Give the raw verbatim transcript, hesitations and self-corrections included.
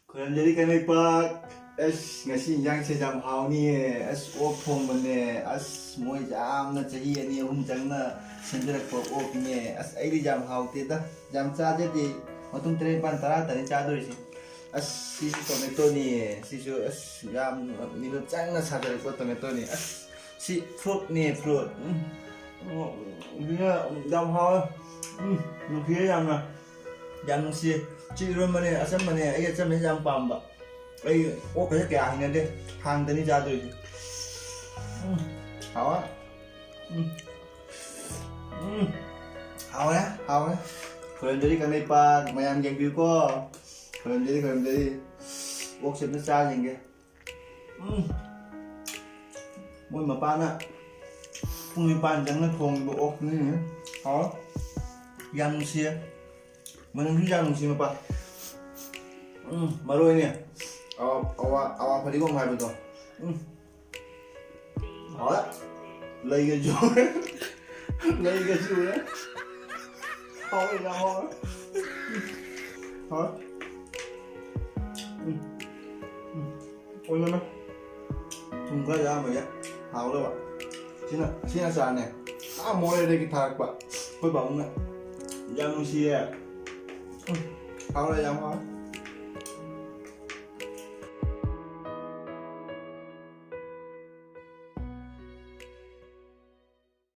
ꯈꯨꯔꯨꯝꯖꯔꯤ ꯀꯪꯂꯩꯄꯥꯛ꯫ ꯑꯁ, ꯉꯁꯤ ꯏꯟꯖꯥꯡꯁꯦ ꯌꯥꯝ ꯍꯥꯎꯅꯤꯌꯦ꯫ ꯑꯁ, ꯑꯣꯛ ꯊꯣꯡꯕꯅꯦ꯫ ꯑꯁ, ꯃꯣꯏ ꯌꯥꯝꯅ ꯆꯍꯤ ꯑꯅꯤ ꯑꯍꯨꯝ ꯆꯪꯅ ꯁꯦꯝꯖꯔꯛꯄ ꯑꯣꯛꯅꯦ꯫ ꯑꯁ, ꯑꯩꯗꯤ ꯌꯥꯝ ꯍꯥꯎꯇꯦꯗ, ꯌꯥꯝ ꯆꯥꯖꯗꯦ꯫ ꯃꯇꯨꯝ ꯇꯔꯦꯠ, ꯅꯤꯄꯥꯟ, ꯇꯔꯥ ꯇꯅꯤ ꯆꯥꯗꯣꯏꯁꯦ꯫ ꯑꯁ, ꯁꯤꯁꯨ ꯇꯣꯃꯦꯇꯣꯅꯤꯌꯦ꯫ ꯁꯤꯁꯨ, ꯑꯁ, ꯌꯥꯝ ꯃꯤꯅꯨꯠ ꯆꯪꯅ ꯁꯥꯖꯔꯛꯄ ꯇꯣꯃꯦꯇꯣꯅꯤ꯫ ꯑꯁ, ꯁꯤ ꯐ꯭ꯔꯨꯠꯅꯦ, ꯐ꯭ꯔꯨꯠ꯫ ꯎꯝ꯫ ꯎꯝ, ꯌꯥꯝ ꯍꯥꯎꯋꯦ꯫ ꯎꯝ, ꯅꯨꯡꯁꯤꯌꯦ ꯌꯥꯝꯅ꯫ ꯌꯥꯝ ꯅꯨꯡꯁꯤꯌꯦ꯫ ꯁꯤ ꯏꯔꯣꯟꯕꯅꯦ, ꯑꯆꯝꯕꯅꯦ꯫ ꯑꯩ ꯑꯆꯝꯕꯁꯦ ꯌꯥꯝ ꯄꯥꯝꯕ꯫ ꯑꯩ ꯑꯣꯛꯀꯁꯦ ꯀꯌꯥ ꯍꯩꯅꯗꯦ꯫ ꯍꯥꯡꯗꯅꯤ ꯆꯥꯗꯣꯏꯁꯦ꯫ ꯎꯝ, ꯍꯥꯎꯋꯦ꯫ ꯎꯝ꯫ ꯎꯝ꯫ ꯍꯥꯎꯔꯦ, ꯍꯥꯎꯔꯦ꯫ ꯈꯨꯔꯨꯝꯖꯔꯤ ꯀꯪꯂꯩꯄꯥꯛ꯫ ꯃꯌꯥꯝ ꯌꯦꯡꯕꯤꯌꯨꯀꯣ꯫ ꯈꯨꯔꯨꯝꯖꯔꯤ, ꯈꯨꯔꯨꯝꯖꯔꯤ꯫ ꯑꯣꯛꯁꯦ ꯑꯝꯇ ꯆꯥ ꯌꯦꯡꯒꯦ꯫ ꯎꯝ꯫ ꯃꯣꯏ ꯃꯄꯥꯅ ꯄꯨꯡ ꯅꯤꯄꯥꯟ ꯆꯪꯅ ꯊꯣꯡꯉꯤꯕ ꯑꯣꯛꯅꯤ꯫ ꯍꯥꯎ꯫ ꯌꯥꯝ ꯅꯨꯡꯁꯤꯌꯦ꯫ ꯃꯅꯝꯁꯨ ꯌꯥꯝ ꯅꯨꯡꯁꯤ ꯃꯄꯥ꯫ ꯎꯝ, ꯃꯔꯣꯏꯅꯦ꯫ ꯑꯋꯥ, ꯑꯋꯥ, ꯑꯋꯥ ꯐꯗꯤꯒꯣꯝ ꯍꯥꯏꯕꯗꯣ꯫ ꯎꯝ꯫ ꯍꯥꯎꯔꯦ꯫ ꯂꯩꯒ ꯆꯨꯔꯦ꯫ ꯂꯩꯒ ꯆꯨꯔꯦ꯫ ꯍꯥꯎꯔꯦ, ꯌꯥꯝ ꯍꯥꯎꯔꯦ꯫ ꯍꯥꯎꯔꯦ꯫ ꯎꯝ꯫ ꯎꯝ꯫ ꯑꯣꯏꯅꯃ꯫ ꯊꯨꯝ ꯈꯔ ꯌꯥꯛꯑꯝꯕꯁꯦ ꯍꯥꯎꯗꯕ꯫ ꯁꯤꯅ, ꯁꯤꯅ ꯑꯆꯥꯔꯅꯦ꯫ ꯑꯥ ꯃꯣꯔꯦꯗꯒꯤ ꯊꯥꯔꯛꯄ꯫ ꯑꯩꯈꯣꯏ ꯄꯥꯕꯨꯡꯅ꯫ ꯌꯥꯝ ꯅꯨꯡꯁꯤꯌꯦ꯫ ꯎꯝ꯫ ꯍꯥꯎꯔꯦ, ꯌꯥꯝ ꯍꯥꯎꯔꯦ꯫